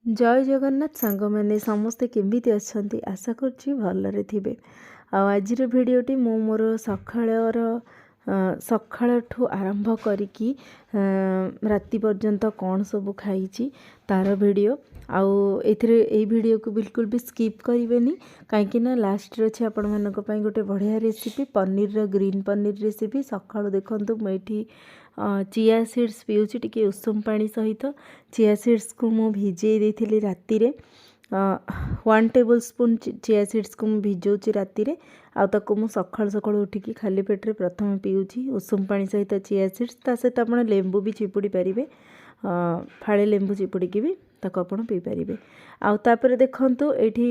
ଜୟ ଜଗନ୍ନାଥ ସାଙ୍ଗମାନେ, ସମସ୍ତେ କେମିତି ଅଛନ୍ତି? ଆଶା କରୁଛି ଭଲରେ ଥିବେ। ଆଉ ଆଜିର ଭିଡ଼ିଓଟି ମୁଁ ମୋର ସକାଳଠୁ ଆରମ୍ଭ କରିକି ରାତି ପର୍ଯ୍ୟନ୍ତ କ'ଣ ସବୁ ଖାଇଛି ତାର ଭିଡ଼ିଓ। ଆଉ ଏଥିରେ ଏଇ ଭିଡ଼ିଓକୁ ବିଲକୁଲ ବି ସ୍କିପ୍ କରିବେନି, କାହିଁକି ନା ଲାଷ୍ଟରେ ଅଛି ଆପଣମାନଙ୍କ ପାଇଁ ଗୋଟେ ବଢ଼ିଆ ରେସିପି, ପନିରର ଗ୍ରୀନ୍ ପନିର ରେସିପି। ସକାଳୁ ଦେଖନ୍ତୁ, ମୁଁ ଏଇଠି ଚିଆ ସିଡ଼୍ସ ପିଉଛି ଟିକେ ଉଷୁମ ପାଣି ସହିତ। ଚିଆ ସିଡ଼୍ସକୁ ମୁଁ ଭିଜେଇ ଦେଇଥିଲି ରାତିରେ। 1 ଟେବୁଲ୍ ସ୍ପୁନ୍ ଚିଆ ସିଡ଼୍ସକୁ ମୁଁ ଭିଜଉଛି ରାତିରେ ଆଉ ତାକୁ ମୁଁ ସକାଳୁ ସକାଳୁ ଉଠିକି ଖାଲି ପେଟରେ ପ୍ରଥମେ ପିଉଛି ଉଷୁମ ପାଣି ସହିତ ଚିଆ ସିଡ଼୍ସ। ତା ସହିତ ଆପଣ ଲେମ୍ବୁ ବି ଚିପୁଡ଼ି ପାରିବେ। ଫାଳେ ଲେମ୍ବୁ ଚିପୁଡ଼ିକି ବି ତାକୁ ଆପଣ ପିଇପାରିବେ। ଆଉ ତାପରେ ଦେଖନ୍ତୁ, ଏଇଠି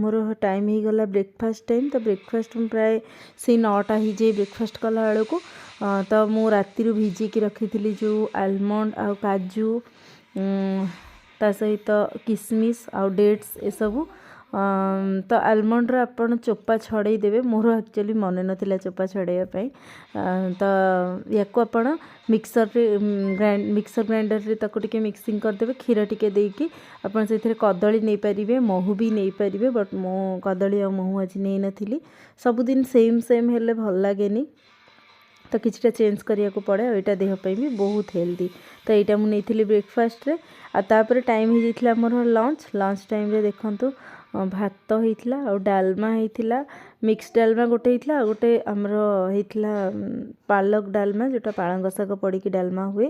ମୋର ଟାଇମ୍ ହେଇଗଲା ବ୍ରେକଫାଷ୍ଟ ଟାଇମ୍। ତ ବ୍ରେକଫାଷ୍ଟ ମୁଁ ପ୍ରାୟ ସେଇ 9ଟା ହେଇଯାଏ ବ୍ରେକଫାଷ୍ଟ କଲା ବେଳକୁ। ତ ମୁଁ ରାତିରୁ ଭିଜେଇକି ରଖିଥିଲି ଯେଉଁ ଆଲମଣ୍ଡ ଆଉ କାଜୁ, ତା ସହିତ କିସମିସ୍ ଆଉ ଡେଟ୍ସ ଏସବୁ। ତ ଆଲମଣ୍ଡର ଆପଣ ଚୋପା ଛଡ଼େଇ ଦେବେ। ମୋର ଆକ୍ଚୁଆଲି ମନେ ନଥିଲା ଚୋପା ଛଡ଼େଇବା ପାଇଁ। ତ ୟାକୁ ଆପଣ ମିକ୍ସରରେ, ମିକ୍ସର ଗ୍ରାଇଣ୍ଡରରେ ତାକୁ ଟିକେ ମିକ୍ସିଂ କରିଦେବେ କ୍ଷୀର ଟିକେ ଦେଇକି। ଆପଣ ସେଥିରେ କଦଳୀ ନେଇପାରିବେ, ମହୁ ବି ନେଇପାରିବେ, ବଟ୍ ମୁଁ କଦଳୀ ଆଉ ମହୁ ଆଜି ନେଇନଥିଲି। ସବୁଦିନ ସେମ୍ ସେମ୍ ହେଲେ ଭଲ ଲାଗେନି, ତ କିଛିଟା ଚେଞ୍ଜ କରିବାକୁ ପଡ଼େ। ଆଉ ଏଇଟା ଦେହ ପାଇଁ ବି ବହୁତ ହେଲ୍ଦି। ତ ଏଇଟା ମୁଁ ନେଇଥିଲି ବ୍ରେକଫାଷ୍ଟରେ। ଆଉ ତାପରେ ଟାଇମ୍ ହେଇଯାଇଥିଲା ମୋର ଲଞ୍ଚ। ଲଞ୍ଚ ଟାଇମ୍ରେ ଦେଖନ୍ତୁ, ଭାତ ହେଇଥିଲା ଆଉ ଡାଲମା ହେଇଥିଲା। ମିକ୍ସ ଡାଲମା ଗୋଟେ ହେଇଥିଲା ଆଉ ଗୋଟେ ଆମର ହେଇଥିଲା ପାଲକ ଡାଲମା, ଯେଉଁଟା ପାଳଙ୍ଗ ଶାଗ ପଡ଼ିକି ଡାଲମା ହୁଏ।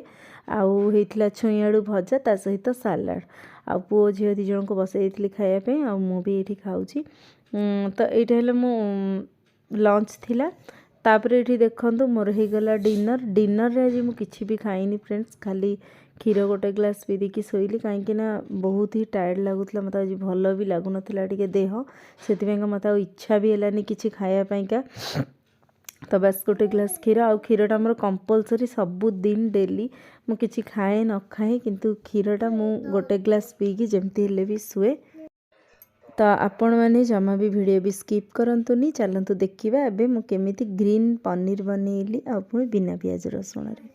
ଆଉ ହେଇଥିଲା ଛୁଇଁ ଆଳୁ ଭଜା, ତା ସହିତ ସାଲାଡ଼। ଆଉ ପୁଅ ଝିଅ ଦୁଇ ଜଣଙ୍କୁ ବସାଇ ଦେଇଥିଲି ଖାଇବା ପାଇଁ ଆଉ ମୁଁ ବି ଏଇଠି ଖାଉଛି। ତ ଏଇଟା ହେଲେ ମୁଁ ଲଞ୍ଚ ଥିଲା। ତାପରେ ଏଇଠି ଦେଖନ୍ତୁ, ମୋର ହେଇଗଲା ଡିନର୍। ଡିନର୍ରେ ଆଜି ମୁଁ କିଛି ବି ଖାଇନି ଫ୍ରେଣ୍ଡସ୍, ଖାଲି କ୍ଷୀର ଗୋଟେ ଗ୍ଲାସ୍ ପିଇ ଦେଇକି ଶୋଇଲି, କାହିଁକି ନା ବହୁତ ହି ଟାୟାର୍ଡ଼ ଲାଗୁଥିଲା ମୋତେ। ଆଜି ଭଲ ବି ଲାଗୁନଥିଲା ଟିକେ ଦେହ, ସେଥିପାଇଁକା ମୋତେ ଆଉ ଇଚ୍ଛା ବି ହେଲାନି କିଛି ଖାଇବା ପାଇଁକା। ତ ବାସ୍ ଗୋଟେ ଗ୍ଲାସ୍ କ୍ଷୀର। ଆଉ କ୍ଷୀରଟା ଆମର କମ୍ପଲସରି ସବୁଦିନ ଡେଲି। ମୁଁ କିଛି ଖାଏ ନ ଖାଏ, କିନ୍ତୁ କ୍ଷୀରଟା ମୁଁ ଗୋଟେ ଗ୍ଲାସ୍ ପିଇକି ଯେମିତି ହେଲେ ବି ଶୁଏ। ତ ଆପଣମାନେ ଜମା ବି ଭିଡ଼ିଓ ବି ସ୍କିପ୍ କରନ୍ତୁନି। ଚାଲନ୍ତୁ ଦେଖିବା ଏବେ ମୁଁ କେମିତି ଗ୍ରୀନ୍ ପନିର ବନେଇଲି, ଆଉ ପୁଣି ବିନା ପିଆଜ ରସୁଣରେ।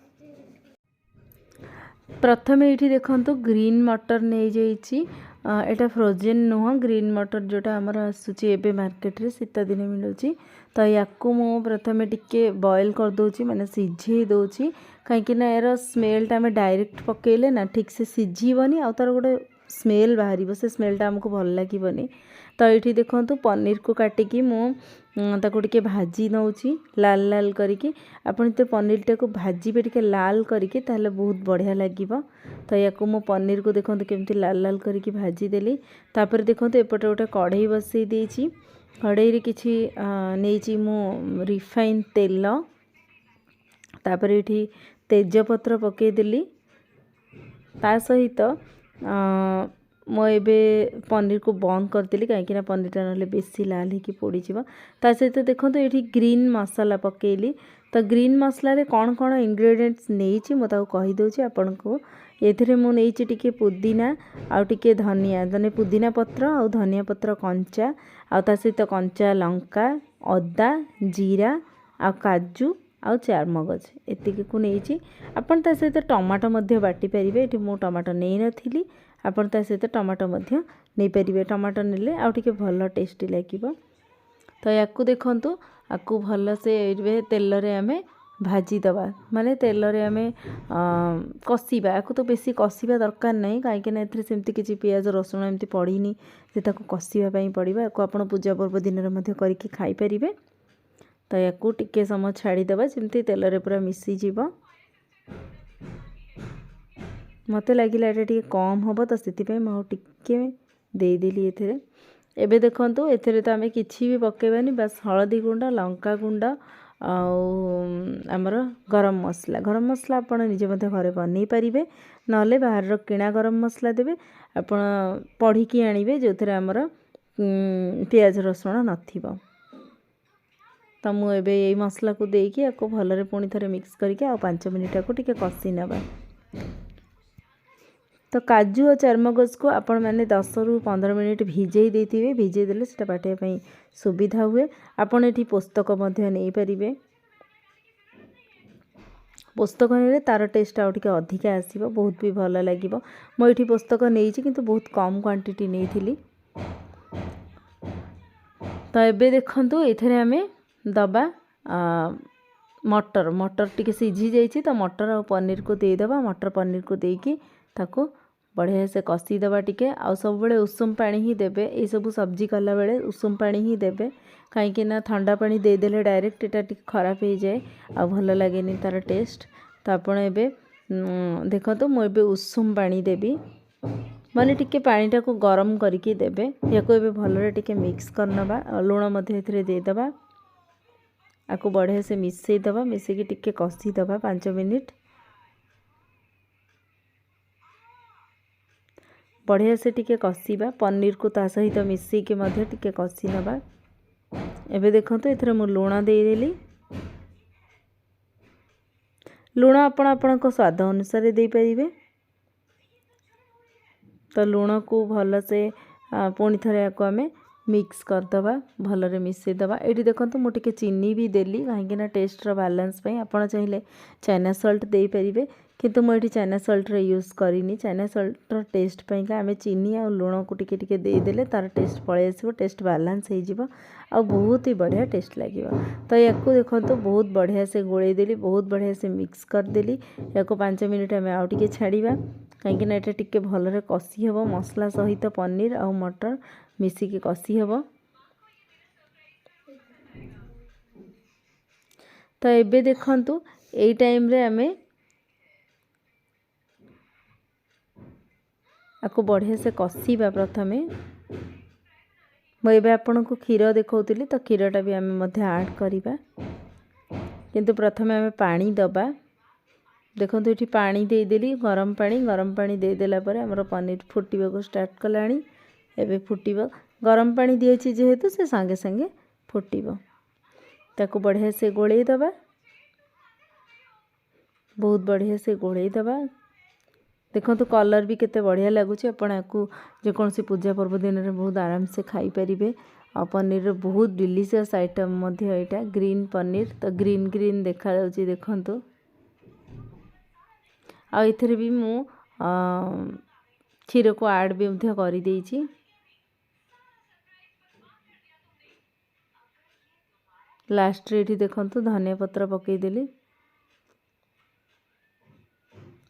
ପ୍ରଥମେ ଏଇଠି ଦେଖନ୍ତୁ, ଗ୍ରୀନ୍ ମଟର ନେଇଯାଇଛି। ଏଇଟା ଫ୍ରୋଜେନ୍ ନୁହଁ, ଗ୍ରୀନ୍ ମଟର ଯେଉଁଟା ଆମର ଆସୁଛି ଏବେ ମାର୍କେଟରେ, ଶୀତ ଦିନେ ମିଳୁଛି। ତ ୟାକୁ ମୁଁ ପ୍ରଥମେ ଟିକେ ବଏଲ୍ କରିଦେଉଛି, ମାନେ ସିଝେଇ ଦେଉଛି, କାହିଁକି ନା ଏହାର ସ୍ମେଲ୍ଟା ଆମେ ଡାଇରେକ୍ଟ ପକାଇଲେ ନା ଠିକ୍ ସେ ସିଝିବନି ଆଉ ତା'ର ଗୋଟେ ସ୍ମେଲ୍ ବାହାରିବ, ସେ ସ୍ମେଲ୍ଟା ଆମକୁ ଭଲ ଲାଗିବନି। ତ ଏଇଠି ଦେଖନ୍ତୁ, ପନିରକୁ କାଟିକି ମୁଁ ତାକୁ ଟିକେ ଭାଜି ନେଉଛି ଲାଲ ଲାଲ କରିକି। ଆପଣ ଯେତେ ପନିରଟାକୁ ଭାଜିବେ ଟିକେ ଲାଲ କରିକି, ତାହେଲେ ବହୁତ ବଢ଼ିଆ ଲାଗିବ। ତ ୟାକୁ ମୁଁ ପନିରକୁ ଦେଖନ୍ତୁ କେମିତି ଲାଲ ଲାଲ କରିକି ଭାଜିଦେଲି। ତାପରେ ଦେଖନ୍ତୁ, ଏପଟେ ଗୋଟେ କଢ଼େଇ ବସେଇ ଦେଇଛି। କଢ଼େଇରେ କିଛି ନେଇଛି ମୁଁ ରିଫାଇନ୍ ତେଲ। ତାପରେ ଏଇଠି ତେଜପତ୍ର ପକାଇଦେଲି। ତା ସହିତ ମୁଁ ଏବେ ପନିରକୁ ବନ୍ଦ କରିଦେଲି, କାହିଁକିନା ପନିରଟା ନହେଲେ ବେଶୀ ଲାଲ ହେଇକି ପୋଡ଼ିଯିବ। ତା ସହିତ ଦେଖନ୍ତୁ, ଏଇଠି ଗ୍ରୀନ୍ ମସଲା ପକାଇଲି। ତ ଗ୍ରୀନ୍ ମସଲାରେ କ'ଣ କ'ଣ ଇନଗ୍ରେଡ଼ିଏଣ୍ଟସ୍ ନେଇଛି, ମୁଁ ତାକୁ କହିଦେଉଛି ଆପଣଙ୍କୁ। ଏଥିରେ ମୁଁ ନେଇଛି ଟିକେ ପୁଦିନା ଆଉ ଟିକେ ଧନିଆ, ମାନେ ପୁଦିନା ପତ୍ର ଆଉ ଧନିଆ ପତ୍ର କଞ୍ଚା, ଆଉ ତା ସହିତ କଞ୍ଚା ଲଙ୍କା, ଅଦା, ଜିରା ଆଉ କାଜୁ ଆଉ ଚାରମଗଜ, ଏତିକିକୁ ନେଇଛି। ଆପଣ ତା ସହିତ ଟମାଟୋ ମଧ୍ୟ ବାଟି ପାରିବେ। ଏଠି ମୁଁ ଟମାଟୋ ନେଇନଥିଲି, ଆପଣ ତା ସହିତ ଟମାଟୋ ମଧ୍ୟ ନେଇପାରିବେ। ଟମାଟୋ ନେଲେ ଆଉ ଟିକେ ଭଲ ଟେଷ୍ଟି ଲାଗିବ। ତ ୟାକୁ ଦେଖନ୍ତୁ, ଆକୁ ଭଲସେ ଏବେ ତେଲରେ ଆମେ ଭାଜିଦେବା, ମାନେ ତେଲରେ ଆମେ କଷିବା। ଆକୁ ତ ବେଶୀ କଷିବା ଦରକାର ନାହିଁ, କାହିଁକିନା ଏଥିରେ ସେମିତି କିଛି ପିଆଜ ରସୁଣ ଏମିତି ପଡ଼ିନି ଯେ ତାକୁ କଷିବା ପାଇଁ ପଡ଼ିବ। ୟାକୁ ଆପଣ ପୂଜା ପର୍ବ ଦିନରେ ମଧ୍ୟ କରିକି ଖାଇପାରିବେ। ତ ୟାକୁ ଟିକେ ସମୟ ଛାଡ଼ିଦେବା, ଯେମିତି ତେଲରେ ପୁରା ମିଶିଯିବ। ମୋତେ ଲାଗିଲା ଏଇଟା ଟିକେ କମ୍ ହେବ, ତ ସେଥିପାଇଁ ମୁଁ ଆଉ ଟିକେ ଦେଇଦେଲି ଏଥିରେ। ଏବେ ଦେଖନ୍ତୁ, ଏଥିରେ ତ ଆମେ କିଛି ବି ପକାଇବାନି, ବାସ୍ ହଳଦୀ ଗୁଣ୍ଡ, ଲଙ୍କା ଗୁଣ୍ଡ ଆଉ ଆମର ଗରମ ମସଲା। ଗରମ ମସଲା ଆପଣ ନିଜେ ମଧ୍ୟ ଘରେ ବନେଇ ପାରିବେ, ନହେଲେ ବାହାରର କିଣା ଗରମ ମସଲା ଦେବେ। ଆପଣ ପଢ଼ିକି ଆଣିବେ ଯେଉଁଥିରେ ଆମର ପିଆଜ ରସୁଣ ନଥିବ। ତ ମୁଁ ଏବେ ଏଇ ମସଲାକୁ ଦେଇକି ୟାକୁ ଭଲରେ ପୁଣି ଥରେ ମିକ୍ସ କରିକି ଆଉ 5 ମିନିଟ୍ ଆକୁ ଟିକେ କଷି ନେବା। ତ କାଜୁ ଆଉ ଚାରମଗଜକୁ ଆପଣମାନେ 10ରୁ 15 ମିନିଟ୍ ଭିଜେଇ ଦେଇଥିବେ। ଭିଜେଇ ଦେଲେ ସେଇଟା ବାଟିବା ପାଇଁ ସୁବିଧା ହୁଏ। ଆପଣ ଏଠି ପୋସ୍ତକ ମଧ୍ୟ ନେଇପାରିବେ। ପୋସ୍ତକ ନେଲେ ତା'ର ଟେଷ୍ଟ ଆଉ ଟିକେ ଅଧିକା ଆସିବ, ବହୁତ ବି ଭଲ ଲାଗିବ। ମୁଁ ଏଇଠି ପୋସ୍ତକ ନେଇଛି, କିନ୍ତୁ ବହୁତ କମ୍ କ୍ୱାଣ୍ଟିଟି ନେଇଥିଲି। ତ ଏବେ ଦେଖନ୍ତୁ, ଏଥିରେ ଆମେ ଦେବା ମଟର। ମଟର ଟିକେ ସିଝି ଯାଇଛି, ତ ମଟର ଆଉ ପନିରକୁ ଦେଇଦେବା। ମଟର ପନିରକୁ ଦେଇକି ତାକୁ ବଢ଼ିଆ ସେ କଷିଦେବା ଟିକେ। ଆଉ ସବୁବେଳେ ଉଷୁମ ପାଣି ହିଁ ଦେବେ, ଏଇସବୁ ସବଜି କଲାବେଳେ ଉଷୁମ ପାଣି ହିଁ ଦେବେ, କାହିଁକି ନା ଥଣ୍ଡା ପାଣି ଦେଇଦେଲେ ଡାଇରେକ୍ଟ ଏଇଟା ଟିକେ ଖରାପ ହେଇଯାଏ ଆଉ ଭଲ ଲାଗେନି ତା'ର ଟେଷ୍ଟ। ତ ଆପଣ ଏବେ ଦେଖନ୍ତୁ, ମୁଁ ଏବେ ଉଷୁମ ପାଣି ଦେବି, ମାନେ ଟିକେ ପାଣିଟାକୁ ଗରମ କରିକି ଦେବେ। ୟାକୁ ଏବେ ଭଲରେ ଟିକେ ମିକ୍ସ କରିନେବା। ଲୁଣ ମଧ୍ୟ ଏଥିରେ ଦେଇଦେବା। ଆକୁ ବଢ଼ିଆ ସେ ମିଶାଇଦେବା, ମିଶାଇକି ଟିକେ କଷିଦେବା 5 ମିନିଟ୍। ବଢ଼ିଆ ସେ ଟିକେ କଷିବା, ପନିରକୁ ତା ସହିତ ମିଶାଇକି ମଧ୍ୟ ଟିକେ କଷି ନେବା। ଏବେ ଦେଖନ୍ତୁ, ଏଥିରେ ମୁଁ ଲୁଣ ଦେଇଦେଲି। ଲୁଣ ଆପଣ ଆପଣଙ୍କ ସ୍ୱାଦ ଅନୁସାରେ ଦେଇପାରିବେ। ତ ଲୁଣକୁ ଭଲସେ ପୁଣି ଥରେ ୟାକୁ ଆମେ ମିକ୍ସ କରିଦେବା, ଭଲରେ ମିଶାଇଦେବା। ଏଇଠି ଦେଖନ୍ତୁ, ମୁଁ ଟିକେ ଚିନି ବି ଦେଲି, କାହିଁକିନା ଟେଷ୍ଟର ବାଲାନ୍ସ ପାଇଁ। ଆପଣ ଚାହିଁଲେ ଚାଇନା ସଲ୍ଟ ଦେଇପାରିବେ, କିନ୍ତୁ ମୁଁ ଏଇଠି ଚାଇନା ସଲ୍ଟର ୟୁଜ୍ କରିନି। ଚାଇନା ସଲ୍ଟର ଟେଷ୍ଟ ପାଇଁକା ଆମେ ଚିନି ଆଉ ଲୁଣକୁ ଟିକେ ଟିକେ ଦେଇଦେଲେ ତା'ର ଟେଷ୍ଟ ପଳେଇ ଆସିବ, ଟେଷ୍ଟ ବାଲାନ୍ସ ହେଇଯିବ ଆଉ ବହୁତ ହି ବଢ଼ିଆ ଟେଷ୍ଟ ଲାଗିବ। ତ ୟାକୁ ଦେଖନ୍ତୁ, ବହୁତ ବଢ଼ିଆ ସେ ଗୋଳେଇ ଦେଲି, ବହୁତ ବଢ଼ିଆ ସେ ମିକ୍ସ କରିଦେଲି। ୟାକୁ 5 ମିନିଟ୍ ଆମେ ଆଉ ଟିକେ ଛାଡ଼ିବା, କାହିଁକିନା ଏଇଟା ଟିକେ ଭଲରେ କଷି ହେବ, ମସଲା ସହିତ ପନିର ଆଉ ମଟର ମିଶିକି କଷି ହେବ। ତ ଏବେ ଦେଖନ୍ତୁ, ଏଇ ଟାଇମ୍ରେ ଆମେ ଆକୁ ବଢ଼ିଆ ସେ କଷିବା ପ୍ରଥମେ। ମୁଁ ଏବେ ଆପଣଙ୍କୁ କ୍ଷୀର ଦେଖାଉଥିଲି, ତ କ୍ଷୀରଟା ବି ଆମେ ମଧ୍ୟ ଆଡ଼୍ କରିବା, କିନ୍ତୁ ପ୍ରଥମେ ଆମେ ପାଣି ଦେବା। ଦେଖନ୍ତୁ, ଏଠି ପାଣି ଦେଇଦେଲି, ଗରମ ପାଣି। ଗରମ ପାଣି ଦେଇଦେଲା ପରେ ଆମର ପନିର ଫୁଟିବାକୁ ଷ୍ଟାର୍ଟ କଲାଣି। ଏବେ ଫୁଟିବ। ଗରମ ପାଣି ଦିଆଯାଇଛି ଯେହେତୁ, ସେ ସାଙ୍ଗେ ସାଙ୍ଗେ ଫୁଟିବ। ତାକୁ ବଢ଼ିଆ ସେ ଗୋଳେଇ ଦେବା, ବହୁତ ବଢ଼ିଆ ସେ ଗୋଳେଇ ଦେବା। ଦେଖନ୍ତୁ, କଲର୍ ବି କେତେ ବଢ଼ିଆ ଲାଗୁଛି। ଆପଣ ୟାକୁ ଯେକୌଣସି ପୂଜା ପର୍ବ ଦିନରେ ବହୁତ ଆରାମସେ ଖାଇପାରିବେ। ଆଉ ପନିରର ବହୁତ ଡିଲିସିୟସ୍ ଆଇଟମ୍ ମଧ୍ୟ ଏଇଟା, ଗ୍ରୀନ୍ ପନିର, ତ ଗ୍ରୀନ୍ ଗ୍ରୀନ୍ ଦେଖାଯାଉଛି ଦେଖନ୍ତୁ। ଆଉ ଏଥିରେ ବି ମୁଁ କ୍ଷୀରକୁ ଆଡ଼୍ ବି ମଧ୍ୟ କରିଦେଇଛି। ଲାଷ୍ଟରେ ଏଠି ଦେଖନ୍ତୁ, ଧନିଆ ପତ୍ର ପକାଇଦେଲି।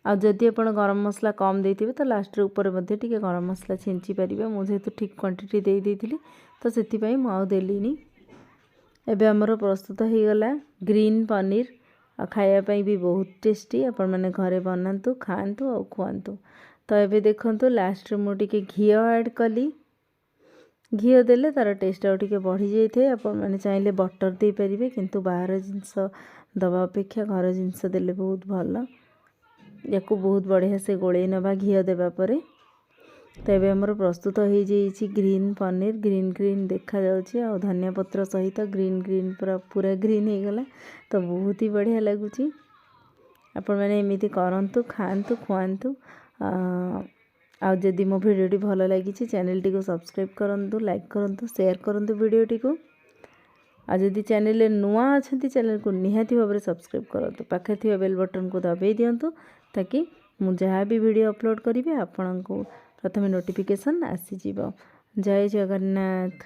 ଆଉ ଯଦି ଆପଣ ଗରମ ମସଲା କମ୍ ଦେଇଥିବେ, ତ ଲାଷ୍ଟରେ ଉପରେ ମଧ୍ୟ ଟିକେ ଗରମ ମସଲା ଛିଞ୍ଚି ପାରିବେ। ମୁଁ ଯେହେତୁ ଠିକ୍ କ୍ୱାଣ୍ଟିଟି ଦେଇ ଦେଇଥିଲି, ତ ସେଥିପାଇଁ ମୁଁ ଆଉ ଦେଲିନି। ଏବେ ଆମର ପ୍ରସ୍ତୁତ ହେଇଗଲା ଗ୍ରୀନ୍ ପନିର, ଆଉ ଖାଇବା ପାଇଁ ବି ବହୁତ ଟେଷ୍ଟି। ଆପଣମାନେ ଘରେ ବନାନ୍ତୁ, ଖାଆନ୍ତୁ ଆଉ ଖୁଆନ୍ତୁ। ତ ଏବେ ଦେଖନ୍ତୁ, ଲାଷ୍ଟରେ ମୁଁ ଟିକେ ଘିଅ ଆଡ଼୍ କଲି। ଘିଅ ଦେଲେ ତା'ର ଟେଷ୍ଟ ଆଉ ଟିକେ ବଢ଼ିଯାଇଥାଏ। ଆପଣମାନେ ଚାହିଁଲେ ବଟର୍ ଦେଇପାରିବେ, କିନ୍ତୁ ବାହାର ଜିନିଷ ଦେବା ଅପେକ୍ଷା ଘର ଜିନିଷ ଦେଲେ ବହୁତ ଭଲ। ୟାକୁ ବହୁତ ବଢ଼ିଆ ସେ ଗୋଳେଇ ନେବା ଘିଅ ଦେବା ପରେ। ତ ଏବେ ଆମର ପ୍ରସ୍ତୁତ ହେଇଯାଇଛି ଗ୍ରୀନ୍ ପନିର। ଗ୍ରୀନ୍ ଗ୍ରୀନ୍ ଦେଖାଯାଉଛି, ଆଉ ଧନିଆ ପତ୍ର ସହିତ ଗ୍ରୀନ୍ ଗ୍ରୀନ୍ ପୁରା ପୁରା ଗ୍ରୀନ୍ ହେଇଗଲା, ତ ବହୁତ ହି ବଢ଼ିଆ ଲାଗୁଛି। ଆପଣମାନେ ଏମିତି କରନ୍ତୁ, ଖାଆନ୍ତୁ, ଖୁଆନ୍ତୁ। ଆଉ ଯଦି ମୋ ଭିଡ଼ିଓଟି ଭଲ ଲାଗିଛି, ଚ୍ୟାନେଲଟିକୁ ସବସ୍କ୍ରାଇବ୍ କରନ୍ତୁ, ଲାଇକ୍ କରନ୍ତୁ, ସେୟାର କରନ୍ତୁ ଭିଡ଼ିଓଟିକୁ। ଆଉ ଯଦି ଚ୍ୟାନେଲରେ ନୂଆ ଅଛନ୍ତି, ଚ୍ୟାନେଲକୁ ନିହାତି ଭାବରେ ସବସ୍କ୍ରାଇବ୍ କରନ୍ତୁ, ପାଖରେ ଥିବା ବେଲ୍ ବଟନ୍କୁ ଦବାଇ ଦିଅନ୍ତୁ, ତାକି ମୁଁ ଯାହା ବି ଭିଡ଼ିଓ ଅପଲୋଡ଼ କରିବି ଆପଣଙ୍କୁ ପ୍ରଥମେ ନୋଟିଫିକେସନ୍ ଆସିଯିବ। ଜୟ ଜଗନ୍ନାଥ।